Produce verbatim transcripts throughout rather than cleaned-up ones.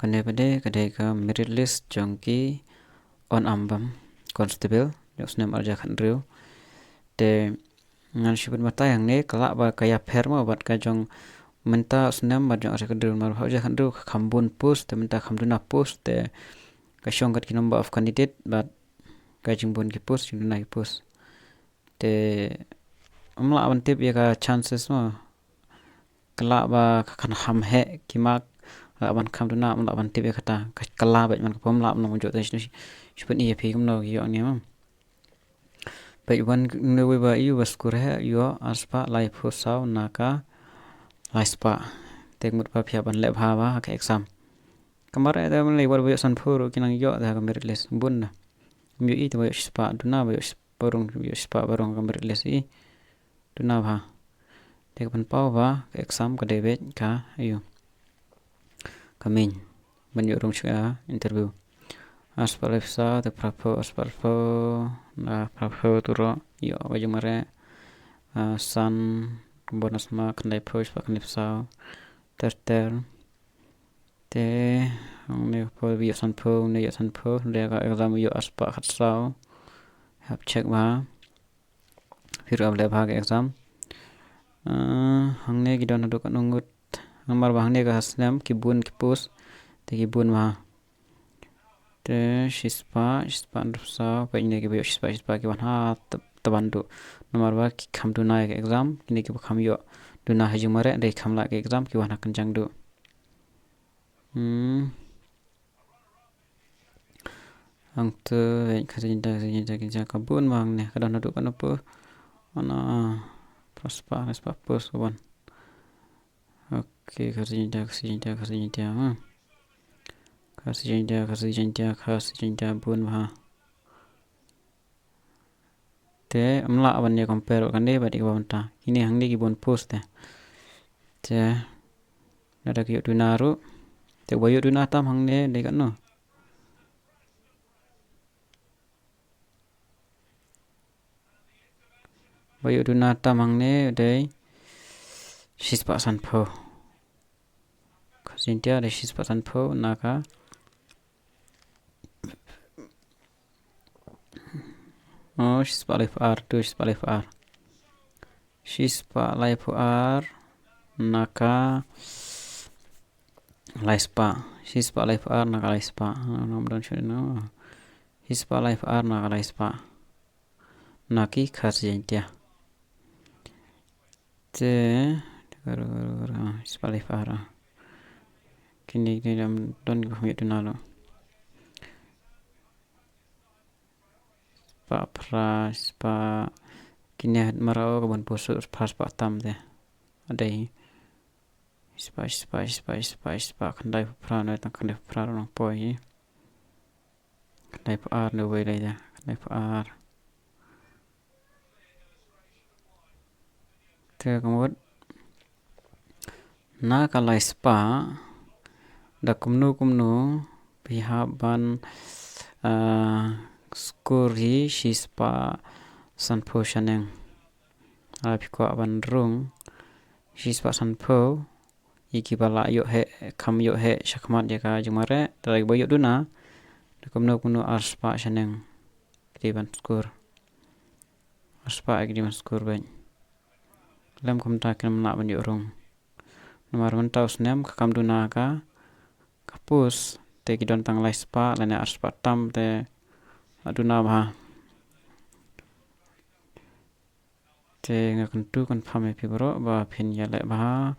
Kane pat de ka dei ka merit list jong ki on arm bam constable jong u snem arhajar khathynriew. Te ngan shu pynbatai hangne, ka lah ba ka ïapher mo bad ka jong mynta u snem bad jong arhajar khathynriew, namar ba arhajar khathynriew ka kham bun post, te mynta kham duna post, te ka shong kat ki number of candidate bad ka jingbun ki post, jingduna ki post. Te ym lah ban tip ïa ka chances mo. Ka lah ba ka kan kham heh ki mark, lah ban kham duna, ym lah ban tip ïa kata. Ka, ka lah bad man ka pom lah ban long jot, te shu, shu pyni ïa phi kumno ki ïoh ne mo. Peit wan ne wei ba ïoh ba score heh, ïoh arspah laiphew saw na ka laispah. Te ka mut ba phi hap ban leh bha bha ha ka exam. Ka mareh te mynlei wat ba ïoh sanphew ruh ki nang ïoh da ha ka merit list bun na. Ym ïoh i te ba ïoh shispah, duna ba ïoh shispah barung, ïoh shispah barung ha ka merit list i. Duna bha. Te ka pynpaw ba ka exam ka dei beit ka, ïoh, ka main. Ban ïoh rung sha ka interview. Arspah laiphew saw te phraphew, arspah laiphew, na phraphew tu ruh ïoh ka jingmareh. Ah, san, bonus mark khyndaiphew, shispah khyndaiphew saw. Ter ter. Te hangne phew ïoh sanphew, ne ïoh sanphew, hynrei ka exam ïoh arspah khatsaw. Hap check bha. Phi ruh hap leh bha ka exam. Ah, hangne ki don haduh katno ngut. Namar ba hangne ka snem ki bun ki post, te ki bun bha. Te shispah, shispah hynriewphew saw, peit ne kiba ïoh shispah, shispah ki wan ha te, te ban duh. Namar ba ki kham duna ïa ka exam, kine kiba kham ïoh duna ha jingmareh, hynrei kham lah ka exam, ki wan ha kynjang duh. Hmm. Hangto, eh, Khasi Jaiñtia, Khasi Jaiñtia, Khasi Jaiñtia, ka bun bha hangne, ka don haduh katno phew. Ana, phra spah, phra spah post ka bun. Ok, Khasi Jaiñtia, Khasi Jaiñtia, Khasi Jaiñtia, hmm. Khasi Jaiñtia, Khasi Jaiñtia, Khasi Jaiñtia, bun bha. Te ym lah ban ïa compare kane bad ïa kaba mynta. Kine hangne ki bun post te. Te lada ki ïoh duna ruh. Te uba ïoh duna tam hangne dei katno? Uba ïoh duna tam hangne dei shispah sanphew. Khasi Jaiñtia dei shispah sanphew na ka, oh, shispah laiphew ar, tu shispah laiphew ar. Shispah laiphew ar na ka laispah. Shispah laiphew ar na ka laispah. Ah, ngam don shuh no. Shispah laiphew ar na ka laispah. Na ki Khasi Jaiñtia. Te, te ka ru, ka ru, ka ru, ah, shispah laiphew ar, ah. Kine, kine dang don kiba kham ïoh duna ruh. Spah phra, spah, kine ha Mawryngkneng ka bun post, phra spah tam te. Dei. Spah, spah, spah, spah, spah, khyndaiphew phra, na tang khyndaiphew phra ruh nang poi. Khyndaiphew ar, na wei lei te. Khyndaiphew ar. Te ka mut na ka laispah, da kumno kumno phi hap ban, ah, score hi shispah sanphew shaneng. Ah, phi kwah ban rung shispah sanphew, ïa kiba la ïoh heh, kham ïoh heh shakhmat ïa ka jingmareh, te lada kiba ïoh duna, da kumno kumno arspah shaneng ki dei ban score. Arspah ki dei ban score beit. Lem kumta kim lah ban ïoh rung. Namar mynta u snem ka kham duna ka, ka post, te ki don tang laispah lane arspah tam te, ah, duna bha. Te nga kyntu kynpham ïa phi baroh ba phin ïaleh bha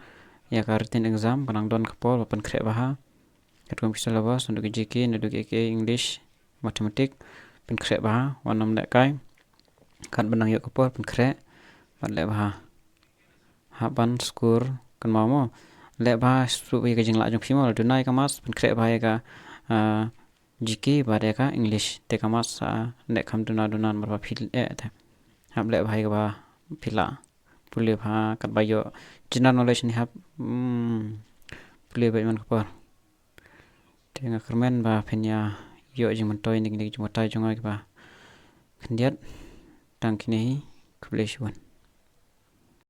ïa ka written exam, ka nang don ka por ba pynkhreh bha. Katkum ki syllabus, naduh ki G K, naduh ki A K A, English, Mathematics, pynkhreh bha, wat nym lehkai. Katba nang ïoh ka por pynkhreh bad leh bha. Hap ban score, kynmaw mo. Leh bha shuh ïa ka jinglah jong phi mo, lada duna ïa ka maths, pynkhreh bha ïa ka, ah, G K bad ïa ka English. Te ka maths, ah, leh kham duna duna namar ba phi eh te. Hap leh bha ïa kaba phi lah. Pule bha katba ïoh general knowledge ne hap, hmm, pule beit man ka por. Te nga kyrmen ba phin ïa ïoh jingmyntoi na kine ki jingbatai jong nga kiba khyndiat. Tang kine hi, khublei shibun.